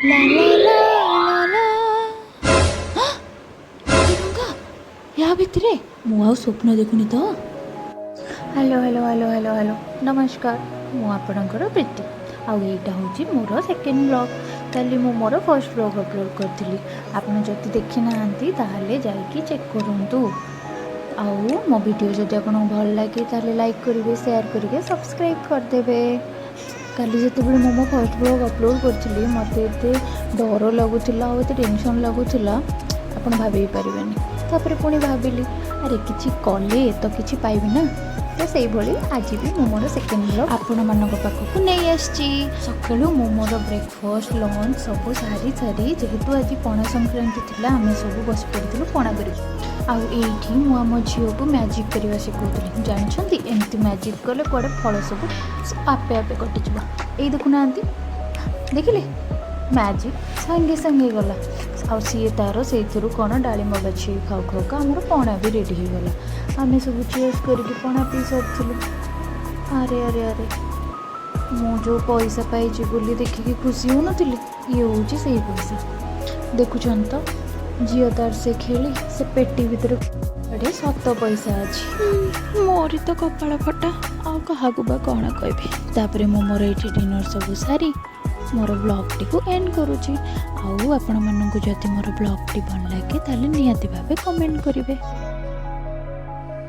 ଲା ଲା ଲା ଲା ଲା। ଏତେ ଟଙ୍କା ୟା ଭିତରେ! ମୁଁ ଆଉ ସ୍ୱପ୍ନ ଦେଖୁନି ତ? Hello, hello, hello, hello, hello, ନମସ୍କାର। ମୁଁ ଆପଣଙ୍କର ପ୍ରୀତି ଆଉ ଏଇଟା ହେଉଛି ମୋର ସେକେଣ୍ଡ ବ୍ଲଗ୍। କାଲି ମୁଁ ମୋର ଫର୍ଷ୍ଟ ବ୍ଲଗ୍ ଅପଲୋଡ଼ କରିଥିଲି। ଆପଣ ଯଦି ଦେଖିନାହାନ୍ତି, ତାହେଲେ ଯାଇକି ଚେକ୍ କରନ୍ତୁ। ଆଉ ମୋ ଭିଡ଼ିଓ ଯଦି ଆପଣଙ୍କୁ ଭଲ ଲାଗେ, ତାହେଲେ ଲାଇକ୍ କରିବେ, ସେୟାର କରିବେ, ସବସ୍କ୍ରାଇବ୍ କରିଦେବେ। କାଲି ଯେତେବେଳେ ମୁଁ ମୋ ଫର୍ଷ୍ଟ ବ୍ଲଗ୍ ଅପଲୋଡ଼ କରିଥିଲି, ମୋତେ ଏତେ ଡର ଲାଗୁଥିଲା ଆଉ ଏତେ ଟେନସନ୍ ଲାଗୁଥିଲା, ଆପଣ ଭାବି ବି ପାରିବେନି। ତାପରେ ପୁଣି ଭାବିଲି, ଆରେ କିଛି କଲେ ତ କିଛି ପାଇବି ନା। ତ ସେଇଭଳି ଆଜି ବି ମୁଁ ମୋର ସେକେଣ୍ଡ ବ୍ଲଗ୍ ଆପଣମାନଙ୍କ ପାଖକୁ ନେଇ ଆସିଛି। ସକାଳୁ ମୁଁ ମୋର ବ୍ରେକଫାଷ୍ଟ, ଲଞ୍ଚ ସବୁ ସାରି ସାରି, ଯେହେତୁ ଆଜି ପଣା ସଂକ୍ରାନ୍ତି ଥିଲା, ଆମେ ସବୁ ବସି ପଡ଼ିଥିଲୁ ପଣା କରିବାକୁ। ଆଉ ଏଇଠି ମୁଁ ଆମ ଝିଅକୁ ମ୍ୟାଜିକ୍ କରିବା ଶିଖଉଥିଲି। ଜାଣିଛନ୍ତି, ଏମିତି ମ୍ୟାଜିକ୍ କଲେ କୁଆଡ଼େ ଫଳ ସବୁ ଆପେ ଆପେ କଟିଯିବ। ଏଇ ଦେଖୁନାହାନ୍ତି, ଦେଖିଲେ, ମ୍ୟାଜିକ୍ ସାଙ୍ଗେ ସାଙ୍ଗେ ଗଲା। ଆଉ ସିଏ ତା'ର ସେଇଥିରୁ କ'ଣ ଡାଳିମ୍ବ ବାଛିକି ଖାଉ ଖାଉକା ଆମର ପଣା ବି ରେଡ଼ି ହେଇଗଲା। ଆମେ ସବୁ ଚିୟର୍ସ କରିକି ପଣା ପିଇ ସାରିଥିଲୁ। ଆରେ ଆରେ ଆରେ, ମୁଁ ଯେଉଁ ପଇସା ପାଇଛି ବୋଲି ଦେଖିକି ଖୁସି ହେଉନଥିଲି, ଇଏ ହେଉଛି ସେଇ ପଇସା। ଦେଖୁଛନ୍ତି ତ, ଝିଅ ତାର ସେ ଖେଳି ସେ ପେଟି ଭିତରେ ଏଠି ସତ ପଇସା ଅଛି। ମୋରି ତ କପାଳ ଫଟା, ଆଉ କାହାକୁ ବା କ'ଣ କହିବି? ତାପରେ ମୁଁ ମୋର ଏଇଠି ଡିନର୍ ସବୁ ସାରି ମୋର ବ୍ଲଗ୍ଟିକୁ ଏଣ୍ଡ କରୁଛି। ଆଉ ଆପଣମାନଙ୍କୁ ଯଦି ମୋର ବ୍ଲଗ୍ଟି ଭଲ ଲାଗେ, ତାହେଲେ ନିହାତି ଭାବେ କମେଣ୍ଟ କରିବେ।